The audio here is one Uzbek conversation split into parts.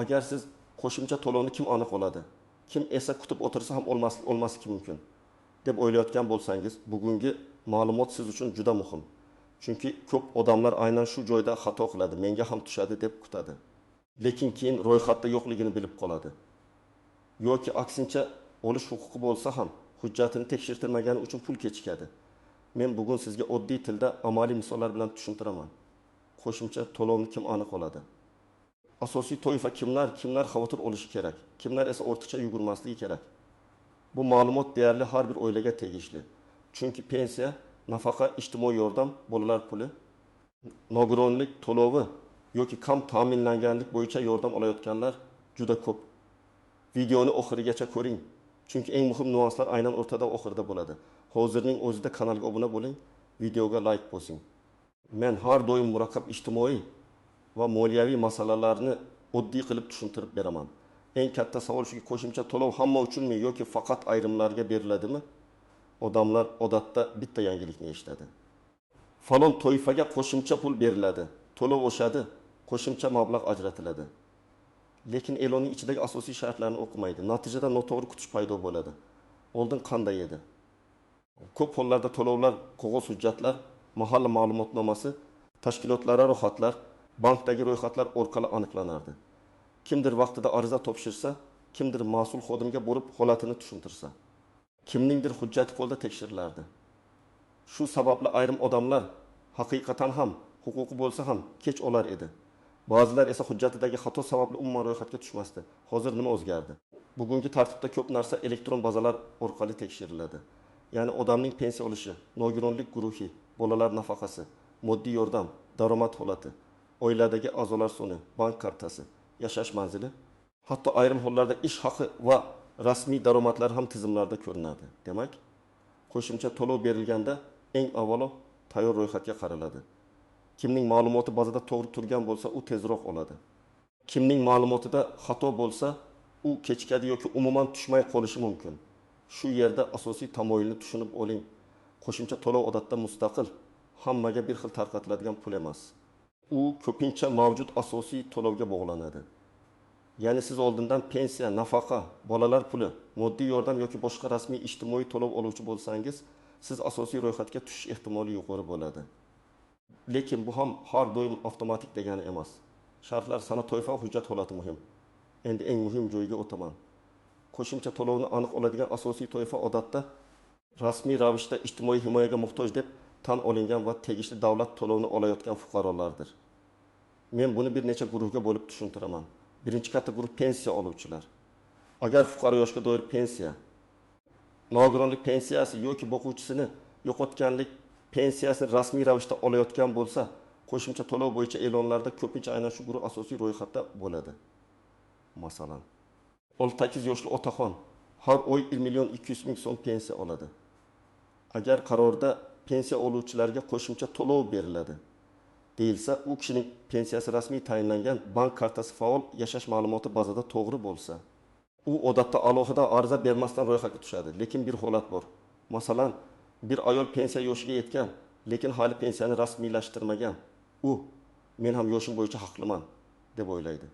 Agar siz qo'shimcha to'lovni kim aniq oladi, kim esa kutib o'tirsa ham olmasligi mumkin deb o'ylayotgan bo'lsangiz, bugungi ma'lumot siz uchun juda muhim. Chunki ko'p odamlar aynan shu joyda xato qiladi, menga ham tushadi deb kutadi. Lekin keyin ro'yxatda yo'qligini bilib qoladi. Yoki aksincha olish huquqi bo'lsa ham hujjatini tekshirtirmagani uchun pul kechikadi. Men bugun sizga oddiy tilda amaliy misollar bilan tushuntiraman. Qo'shimcha to'lovni kim aniq oladi? Asosiy toifa kimlar, kimlar xavotir olishi kerak, kimlar esa ortiqcha yugurmasligi kerak. Bu ma'lumot deyarli har bir oilaga tegishli. Chunki pensiya, nafaqa, ijtimoiy yordam, bolalar puli, nogironlik to'lovi yoki kam ta'minlanganlik bo'yicha yordam olayotganlar juda ko'p. Videoni oxirigacha ko'ring. Chunki eng muhim nuanslar aynan o'rtada oxirida bo'ladi. Hozirning o'zida kanalga obuna bo'ling, videoga like bosing. Men har doim murakkab ijtimoiy va moliyaviy masalalarni oddiy qilib tushuntirib beraman. Eng katta savol shuki, qo'shimcha to'lov hamma uchunmi yoki faqat ayrimlarga beriladimi? Odamlar odatda bitta yangilikni eshitadi. Falon toifaga qo'shimcha pul beriladi, to'lov oshadi, qo'shimcha mablag' ajratiladi. Lekin e'lonning ichidagi asosiy shartlarni o'qimaydi. Natijada noto'g'ri kutish paydo bo'ladi. Oldin qanday edi? Ko'p hollarda to'lovlar, qog'oz hujjatlar, mahalla ma'lumotnomasi, tashkilotlararo xatlar, bankdagi ro'yxatlar orqali aniqlanardi. Kimdir vaqtida ariza topshirsa, kimdir mas'ul xodimga borib holatini tushuntirsa, kimningdir hujjati qo'lda tekshirilardi. Shu sababli ayrim odamlar haqiqatan ham huquqi bo'lsa ham kech olar edi. Ba'zilar esa hujjatidagi xato sababli umuman ro'yxatga tushmasdi. Hozir nima o'zgardi? Bugungi tartibda ko'p narsa elektron bazalar orqali tekshiriladi. Ya'ni odamning pensiya olishi, nogironlik guruhi, bolalar nafaqasi, moddiy yordam, daromad holati, oiladagi a'zolar soni, bank kartasi, yashash manzili, hatto ayrim hollarda ish haqi va rasmiy daromadlar ham tizimlarda ko'rinadi. Demak, qo'shimcha to'lov berilganda eng avvalo tayyor ro'yxatga qaraladi. Kimning ma'lumoti bazada to'g'ri turgan bo'lsa, u tezroq oladi. Kimning ma'lumotida xato bo'lsa, u kechikadi yoki umuman tushmay qolishi mumkin. Shu yerda asosiy tamoyilni tushunib oling. Qo'shimcha to'lov odatda mustaqil, hammaga bir xil tarqatiladigan pul emas. U ko'pincha mavjud asosiy to'lovga bog'lanadi. Ya'ni siz oldindan pensiya, nafaqa, bolalar puli, moddiy yordam yoki boshqa rasmiy ijtimoiy to'lov oluvchi bo'lsangiz, siz asosiy ro'yxatga tushish ehtimoli yuqori bo'ladi. Lekin bu ham har doim avtomatik degani emas. Shartlar, sana, toifa, hujjat holati muhim. Endi eng muhim joyga o'taman. Qo'shimcha to'lovni aniq oladigan asosiy toifa odatda rasmiy ravishda ijtimoiy himoyaga muhtoj deb tan olingan va tegishli davlat to'lovini olayotgan fuqarolardir. Men buni bir necha guruhga bo'lib tushuntiraman. Birinchi katta guruh pensiya oluvchilar. Agar fuqaro yoshga doir pensiya, nogironlik pensiyasi yoki boquvchisini yo'qotganlik pensiyasini rasmiy ravishda olayotgan bo'lsa, qo'shimcha to'lov bo'yicha e'lonlarda ko'pincha aynan shu guruh asosiy ro'yxatda bo'ladi. Masalan, 68 yoshli otaxon har oy 1 200 000 so'm pensiya oladi. Agar qarorda pensiya oluvchilarga qo'shimcha to'lov beriladi deyilsa, u kishining pensiyasi rasmiy tayinlangan, bank kartasi faol, yashash ma'lumoti bazada to'g'ri bo'lsa, u odatda alohida ariza bermasdan ro'yxatga tushadi. Lekin bir holat bor. Masalan, bir ayol pensiya yoshiga yetgan, lekin hali pensiyani rasmiylashtirmagan. U men ham yoshim bo'yicha haqliman deb o'ylaydi.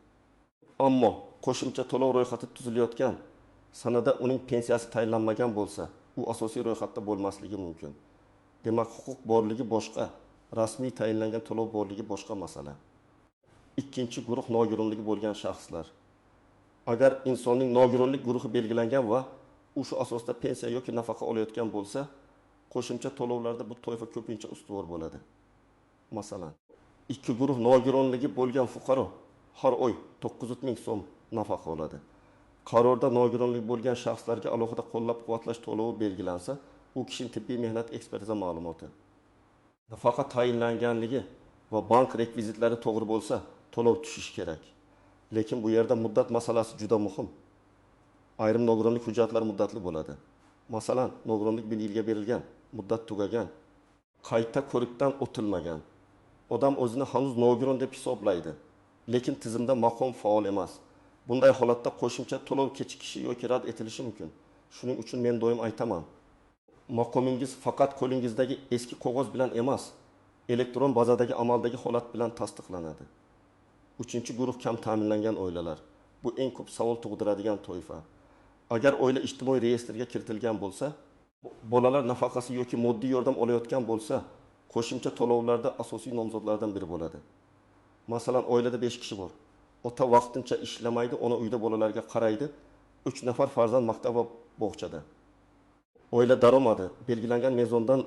Ammo qo'shimcha to'lov ro'yxati tuzilayotgan sanada uning pensiyasi tayinlanmagan bo'lsa, u asosiy ro'yxatda bo'lmasligi mumkin. Demak, huquq borligi boshqa, rasmiy tayinlangan to'lov borligi boshqa masala. Ikkinchi guruh nogironligi bo'lgan shaxslar. Agar insonning nogironlik guruhi belgilangan va u shu asosda pensiya yoki nafaqa olayotgan bo'lsa, qo'shimcha to'lovlarda bu toifa ko'pincha ustuvor bo'ladi. Masalan, ikki guruh nogironligi bo'lgan fuqaro har oy 900 000 so'm nafaqa oladi. Qarorda nogironligi bo'lgan shaxslarga alohida qo'llab-quvvatlash to'lovi belgilansa, u kishining tibbiy mehnat ekspertiza ma'lumoti, nafaqa tayinlanganligi va bank rekvizitlari to'g'ri bo'lsa, to'lov tushishi kerak. Lekin bu yerda muddat masalasi juda muhim. Ayrim nogironlik hujjatlari muddatli bo'ladi. Masalan, nogironlik 1 yilga berilgan, muddat tugagan, qayta ko'rikdan o'tilmagan. Odam o'zini hanuz nogiron deb hisoblaydi, lekin tizimda maqom faol emas. Bunday holatda qo'shimcha to'lov kechikishi yoki rad etilishi mumkin. Shuning uchun men doim aytaman, maqomingiz faqat qo'lingizdagi eski qog'oz bilan emas, elektron bazadagi amaldagi holat bilan tasdiqlanadi. Uchinchi guruh kam ta'minlangan oilalar. Bu eng ko'p savol tug'diradigan toifa. Agar oila ijtimoiy reyestrga kiritilgan bo'lsa, bolalar nafaqasi yoki moddiy yordam olayotgan bo'lsa, qo'shimcha to'lovlarda asosiy nomzodlardan biri bo'ladi. Masalan, oilada 5 kishi bor. Ota vaqtincha ishlamaydi, ona uyda bolalarga qaraydi. 3 nafar farzand maktab va bog'chada. Oila daromadi belgilangan mezondan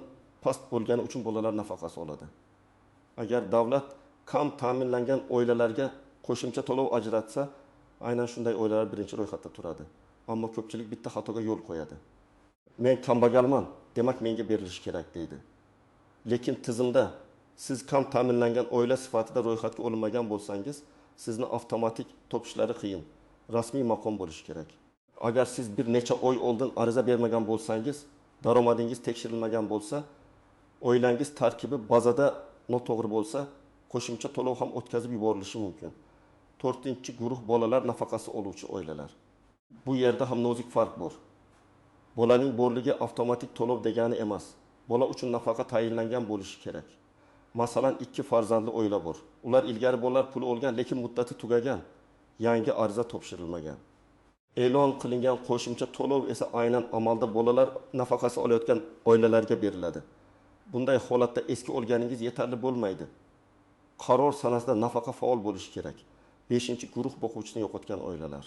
past bo'lgani uchun bolalar nafaqasi oladi. Agar davlat kam ta'minlangan oilalarga qo'shimcha to'lov ajratsa, aynan shunday oilalar birinchi ro'yxatda turadi. Ammo ko'pchilik bitta xatoga yo'l qo'yadi. Men kambag'alman, demak menga berilishi kerak deydi. Lekin tizimda siz kam ta'minlangan oila sifatida ro'yxatga olinmagan bo'lsangiz, sizni avtomatik topishlari qiyin. Rasmiy maqom bo'lishi kerak. Agar siz bir necha oy oldin ariza bermagan bo'lsangiz, daromadingiz tekshirilmagan bo'lsa, oilangiz tarkibi bazada noto'g'ri bo'lsa, qo'shimcha to'lov ham o'tkazib yuborilishi mumkin. 4-guruh bolalar nafaqasi oluvchi oilalar. Bu yerda ham nozik farq bor. Bolaning borligi avtomatik to'lov degani emas. Bola uchun nafaqa tayinlangan bo'lishi kerak. Masalan, 2 farzandli oila bor. Ular ilgari bolalar puli olgan, lekin muddati tugagan, yangi ariza topshirilmagan. E'lon qilingan qo'shimcha to'lov esa aynan amalda bolalar nafaqasi olayotgan oilalarga beriladi. Bunday holatda eski olganingiz yetarli bo'lmaydi. Qaror sanasida nafaqa faol bo'lishi kerak. 5-guruh boquvchisini yo'qotgan oilalar.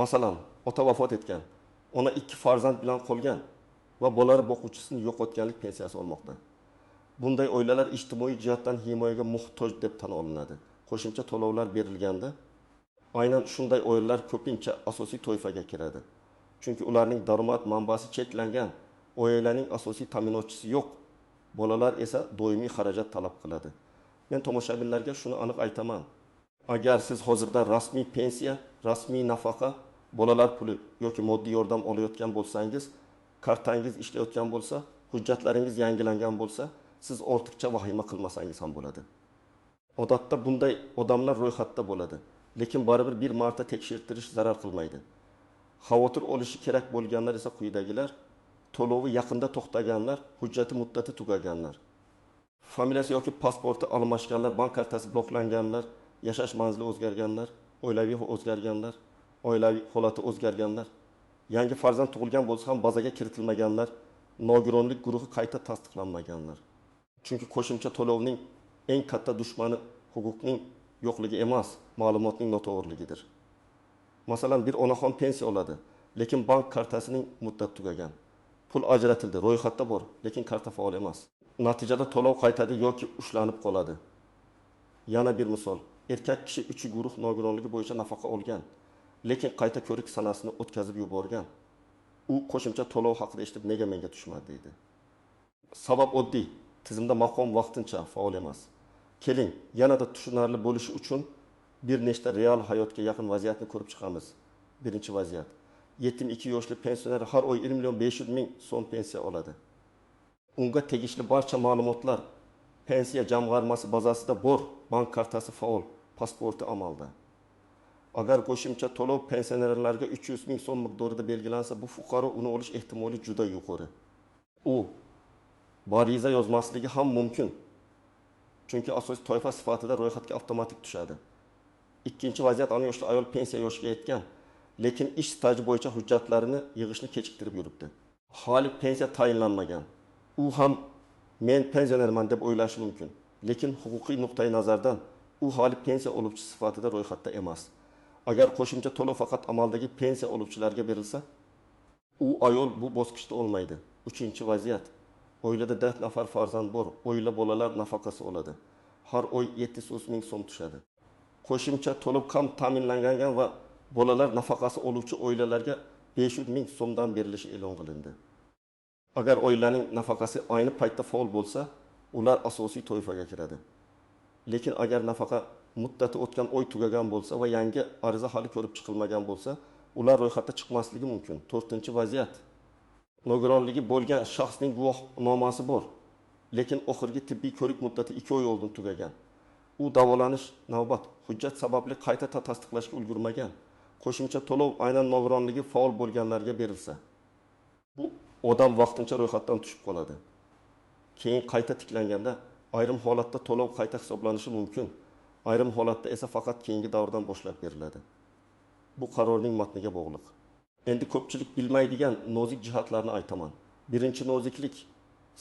Masalan, ota vafot etgan, ona 2 farzand bilan qolgan va bolalar boquvchisini yo'qotganlik pensiyasi olmoqda. Bunday oilalar ijtimoiy jihatdan himoyaga muhtoj deb tan olinadi. Qo'shimcha to'lovlar berilganda aynan shunday oilalar ko'pincha asosiy toifaga kiradi. Chunki ularning daromad manbasi cheklangan, oilaning asosiy ta'minotchisi yo'q. Bolalar esa doimiy xarajat talab qiladi. Men tomoshabinlarga shuni aniq aytaman. Agar siz hozirda rasmiy pensiya, rasmiy nafaqa, bolalar puli yoki moddiy yordam olayotgan bo'lsangiz, kartangiz ishlayotgan bo'lsa, hujjatlaringiz yangilangan bo'lsa, siz ortiqcha vahima qilmasangiz ham bo'ladi. Odatda bunday odamlar ro'yxatda bo'ladi, lekin baribir bir marta tekshirtirish zarar qilmaydi. Xavotir olishi kerak bo'lganlar esa quyidagilar: to'lovi yaqinda to'xtaganlar, hujjati muddati tugaganlar, familiyasi yoki pasporti almashganlar, bank kartasi bloklanganlar, yashash manzili o'zgarganlar, oilaviy o'zgarganlar, oilaviy holati o'zgarganlar, yangi farzand tug'ilgan bo'lsa ham bazaga kiritilmaganlar, nogironlik guruhi qayta tasdiqlanmaganlar. Chunki qo'shimcha to'lovning eng katta dushmani huquqning yo'qligi emas, ma'lumotning noto'g'riligidir. Masalan, bir onaxon pensiya oladi, lekin bank kartasining muddati tugagan. Pul ajratildi, ro'yxatda bor, lekin karta faol emas. Natijada to'lov qaytadi yoki ushlanib qoladi. Yana bir misol, erkak kishi 3 guruh nogironligi bo'yicha nafaqa olgan, lekin qayta ko'rik sanasini o'tkazib yuborgan. U qo'shimcha to'lov haqida eshitib, nega menga tushmadi deydi. Sabab oddiy, tizimda maqom vaqtincha faol emas. Keling, yanada tushunarli bo'lishi uchun bir nechta real hayotga yaqin vaziyatni ko'rib chiqamiz. Birinchi vaziyat. 72 yoshli pensioner har oy 1 500 000 so'm pensiya oladi. Unga tegishli barcha ma'lumotlar pensiya jamg'armasi bazasida bor, bank kartasi faol, pasporti amalda. Agar qo'shimcha to'lov pensionerlarga 300 000 so'm miqdorida belgilansa, bu fuqaro uni olish ehtimoli juda yuqori. U ariza yozmasligi ham mumkin. Chunki asosiy toifa sifatida ro'yxatga avtomatik tushadi. Ikkinchi vaziyat, ona yoshli ayol pensiya yoshiga yetgan, lekin ish staji bo'yicha hujjatlarini yig'ishni kechiktirib yuribdi. Hali pensiya tayinlanmagan. U ham men pensionerman deb o'ylashi mumkin, lekin huquqiy nuqtai nazardan u hali pensiya oluvchi sifatida ro'yxatda emas. Agar qo'shimcha to'lov faqat amaldagi pensiya oluvchilarga berilsa, u ayol bu bosqichda olmaydi. Uchinchi vaziyat. Oilada 4 nafar farzand bor, oila bolalar nafaqasi oladi. Har oy 700 000 so'm tushadi. Qo'shimcha to'lov kam ta'minlangan va bolalar nafaqasi oluvchi oilalarga 500 000 so'mdan berilishi e'lon qilindi. Agar oilaning nafaqasi ayni paytda faol bo'lsa, ular asosiy toifaga kiradi. Lekin agar nafaqa muddati o'tgan oy tugagan bo'lsa va yangi ariza hali ko'rib chiqilmagan bo'lsa, ular ro'yxatda chiqmasligi mumkin. 4-vaziyat. Nogironligi bo'lgan shaxsning guvohnomasi bor, lekin oxirgi tibbiy ko'rik muddati 2 oy oldin tugagan. U davolanish navbat hujjat sababli qayta tasdiqlashga ulgurmagan. Qo'shimcha to'lov aynan nogironligi faol bo'lganlarga berilsa, bu odam vaqtincha ro'yxatdan tushib qoladi. Keyin qayta tiklanganda ayrim holatda to'lov qayta hisoblanishi mumkin. Ayrim holatda esa faqat keyingi davrdan boshlab beriladi. Bu qarorning matniga bog'liq. Endi ko'pchilik bilmaydigan nozik jihatlarni aytaman. Birinchi noziklik,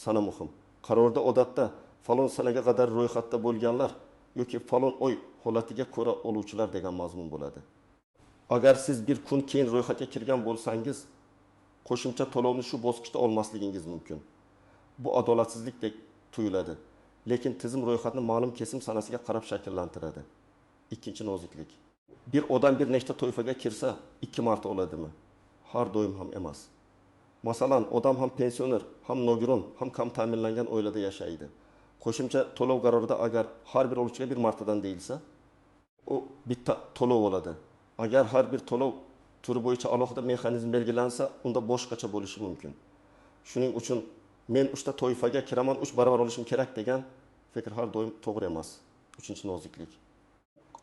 sana muhim. Qarorda odatda falon sanaga qadar ro'yxatda bo'lganlar yoki falon oy holatiga ko'ra oluvchilar degan mazmun bo'ladi. Agar siz bir kun keyin ro'yxatga kirgan bo'lsangiz, qo'shimcha to'lovni shu bosqichda olmasligingiz mumkin. Bu adolatsizlikdek tuyuladi. Lekin tizim ro'yxatni ma'lum kesim sanasiga qarab shakllantiradi. Ikkinchi noziklik. Bir odam bir nechta toifaga kirsa, 2 marta oladimi? Har doim ham emas. Masalan, odam ham pensioner, ham nogiron, ham kam ta'minlangan oilada yashaydi. Qo'shimcha to'lov qarorida agar har bir oluvchiga bir martadan deyilsa, u bitta to'lov oladi. Agar har bir to'lov turi bo'yicha alohida mexanizm belgilansa, unda boshqacha bo'lishi mumkin. Shuning uchun men 3 ta toifaga kiraman, 3 barobar olishim kerak degan fikr har doim to'g'ri emas. Uchinchi noziklik.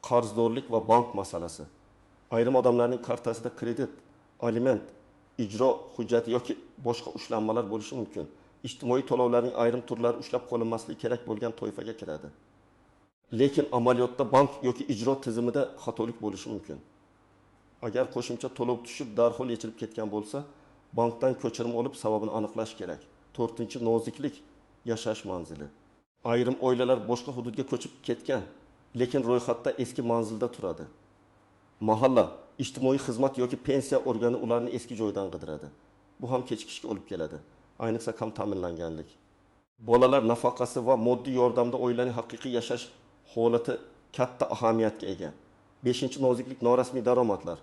Qarzdorlik va bank masalasi. Ayrim odamlarning kartasida kredit, aliment, ijro hujjati yoki boshqa ushlanmalar bo'lishi mumkin. Ijtimoiy to'lovlarning ayrim turlari ushlab qolinmasligi kerak bo'lgan toifaga kiradi. Lekin amaliyotda bank yoki ijro tizimida xatolik bo'lishi mumkin. Agar qo'shimcha to'lov tushib darhol yechilib ketgan bo'lsa, bankdan ko'chirma olib sababini aniqlash kerak. To'rtinchi noziklik, yashash manzili. Ayrim oilalar boshqa hududga ko'chib ketgan, lekin ro'yxatda eski manzilda turadi. Mahalla, ijtimoiy xizmat yoki pensiya organi ularni eski joydan qidiradi. Bu ham kechikishga olib keladi. Ayniqsa kam ta'minlanganlik. Bolalar nafaqasi va moddiy yordamda oilaning haqiqiy yashash holati katta ahamiyatga ega. Beshinchi noziklik, norasmiy daromadlar.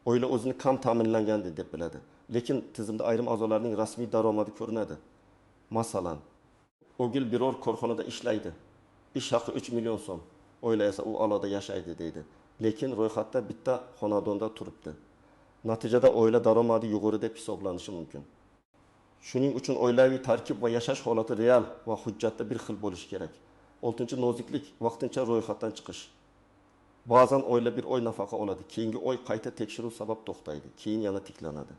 Oila o'zini kam ta'minlangan deb biladi, lekin tizimda ayrim a'zolarning rasmiy daromadi ko'rinadi. Masalan, o'g'il biror korxonada ishlaydi. Ish haqi 3 million so'm. Oila esa u alohida yashaydi deydi. Lekin ro'yxatda bitta xonadonda turibdi. Natijada oila daromadi yuqori deb hisoblanishi mumkin. Shuning uchun oilaviy tarkib va yashash holati real va hujjatda bir xil bo'lishi kerak. Oltinchi noziklik, vaqtincha ro'yxatdan chiqish. Ba'zan oila bir oy nafaqa oladi, keyingi oy qayta tekshiruv sabab to'xtaydi, keyin yana tiklanadi.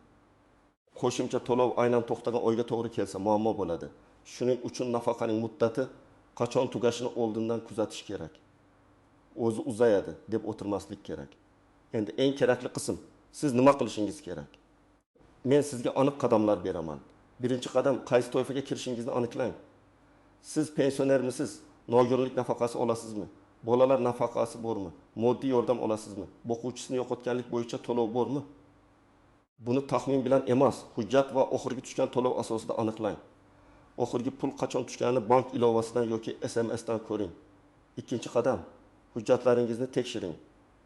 Qo'shimcha to'lov aynan to'xtagan oyga to'g'ri kelsa muammo bo'ladi. Shuning uchun nafaqaning muddati qachon tugashini oldindan kuzatish kerak. O'zi uzayadi deb o'tirmaslik kerak. Endi eng kerakli qism, siz nima qilishingiz kerak? Men sizga aniq qadamlar beraman. Birinchi qadam, qaysi toifaga kirishingizni aniqlang. Siz pensionermisiz? Nogironlik nafaqasi olasizmi? Bolalar nafaqasi bormi? Moddiy yordam olasizmi? Boquvchisini yo'qotganlik bo'yicha to'lov bormi? Buni taxmin bilan emas, hujjat va oxirgi tushgan to'lov asosida aniqlang. Oxirgi pul qachon tushganini bank ilovasidan yoki SMSdan ko'ring. Ikkinchi qadam, hujjatlaringizni tekshiring.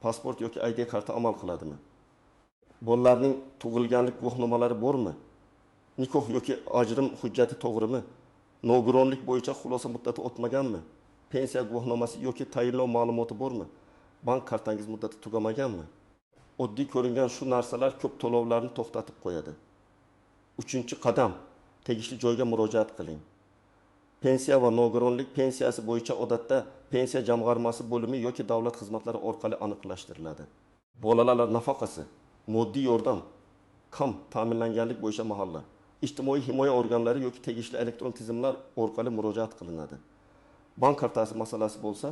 Pasport yoki ID karta amal qiladimi? Bolalarning tug'ilganlik guvohnomalari bormi? Nikoh yoki ajrim hujjati to'g'rimi? Nogironlik bo'yicha xulosa muddati o'tmaganmi? Pensiya guvohnomasi yoki tayinlov ma'lumoti bormi? Bank kartangiz muddati tugamaganmi? Oddiy ko'ringan shu narsalar ko'p to'lovlarni to'xtatib qo'yadi. Uchinchi qadam, tegishli joyga murojaat qiling. Pensiya va nogironlik pensiyasi bo'yicha odatda pensiya jamg'armasi bo'limi yoki davlat xizmatlari orqali aniqlashtiriladi. Bolalar nafaqasi, moddiy yordam, kam ta'minlanganlik bo'yicha mahalla, ijtimoiy himoya organlari yoki tegishli elektron tizimlar orqali murojaat qilinadi. Bank kartasi masalasi bo'lsa,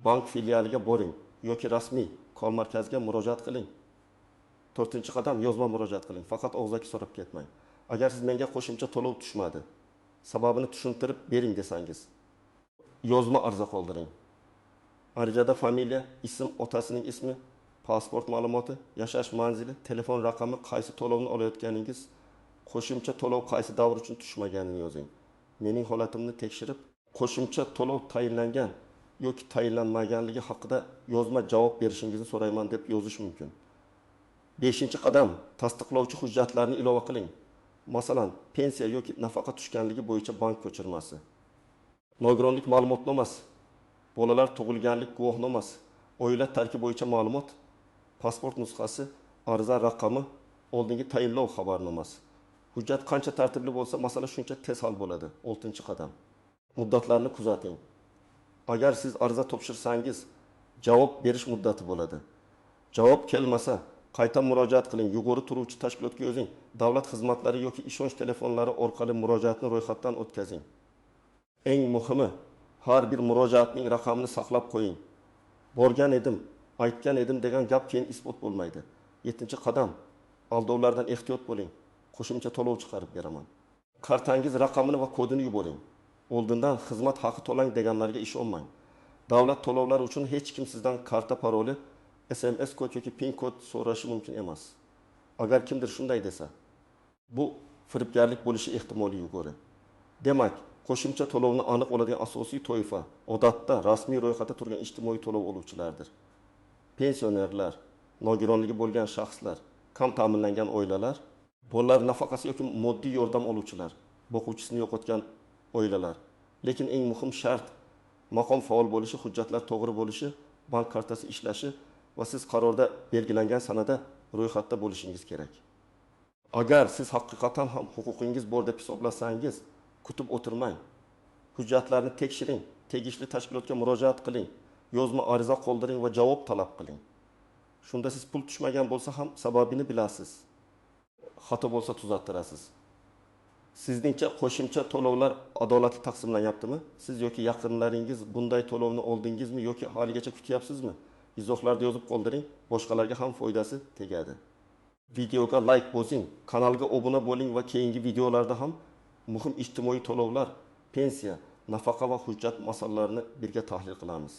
bank filialiga boring yoki rasmiy call markaziga murojaat qiling. To'rtinchi qadam, yozma murojaat qiling. Faqat og'zaki so'rab ketmang. Agar siz menga qo'shimcha to'lov tushmadi, sababini tushuntirib bering desangiz, yozma arza qoldiring. Arizada familiya, ism, otasining ismi, pasport ma'lumoti, yashash manzili, telefon raqami, qaysi to'lovni olayotganingiz, qo'shimcha to'lov qaysi davr uchun tushmaganini yozing. Mening holatimni tekshirib, qo'shimcha to'lov tayinlangan yoki tayinlanmaganligi haqida yozma javob berishingizni so'rayman deb yozish mumkin. Beshinchi qadam, tasdiqlovchi hujjatlarni ilova qiling. Masalan, pensiya yoki nafaqa tushganligi bo'yicha bank ko'chirmasi, nogironlik ma'lumotnomasi, bolalar tug'ilganlik guvohnomasi, oila tarkibi bo'yicha ma'lumot, pasport nusxasi, arza raqami, oldingi tayinlov xabarnomasi. Hujjat qancha tartibli bo'lsa, masala shuncha tez hal bo'ladi. Oltinchi qadam, muddatlarni kuzating. Agar siz arza topshirsangiz, javob berish muddati bo'ladi. Javob kelmasa, qayta murojaat qiling. Yuqori turuvchi tashkilotga yozing. Davlat xizmatlari yoki ishonch telefonlari orqali murojaatni ro'yxatdan o'tkazing. Eng muhimi, har bir murojaatning raqamini saqlab qo'ying. Borgan edim, aytgan edim degan gap keyin isbot bo'lmaydi. 7-qadam. Aldovlardan ehtiyot bo'ling. Qo'shimcha to'lov chiqarib beraman. Kartangiz raqamini va kodini yuboring. Oldindan xizmat haqi to'lang deganlarga ishonmang. Davlat to'lovlari uchun hech kim sizdan karta paroli, SMS kod yoki PIN kod so'rashi mumkin emas. Agar kimdir shunday desa, bu firibgarlik bo'lishi ehtimoli yuqori. Demak, qo'shimcha to'lovni aniq oladigan asosiy toifa odatda rasmiy ro'yxatda turgan ijtimoiy to'lov oluvchilardir. Pensionerlar, nogironligi bo'lgan shaxslar, kam ta'minlangan oilalar, bolalar nafaqasi yoki moddiy yordam oluvchilar, boquvchisini yo'qotgan oilalar. Lekin eng muhim shart maqom faol bo'lishi, hujjatlar to'g'ri bo'lishi, bank kartasi ishlashi va siz qarorda belgilangan sanada ro'yxatda bo'lishingiz kerak. Agar siz haqiqatan ham huquqingiz bor deb hisoblasangiz, kutib o'tirmang. Hujjatlarni tekshiring, tegishli tashkilotga murojaat qiling, yozma ariza qoldiring va javob talab qiling. Shunda siz pul tushmagan bo'lsa ham sababini bilasiz. Xato bo'lsa tuzattirasiz. Sizningcha qo'shimcha to'lovlar adolatli taqsimlanyaptimi? Siz yoki yaqinlaringiz bunday to'lovni oldingizmi yoki haligacha kutyapsizmi? Izohlarda yozib qoldiring, boshqalarga ham foydasi tegadi. Videoga like bosing, kanalga obuna bo'ling va keyingi videolarda ham muhim ijtimoiy to'lovlar, pensiya, nafaqa va hujjat masalalarini birga tahlil qilamiz.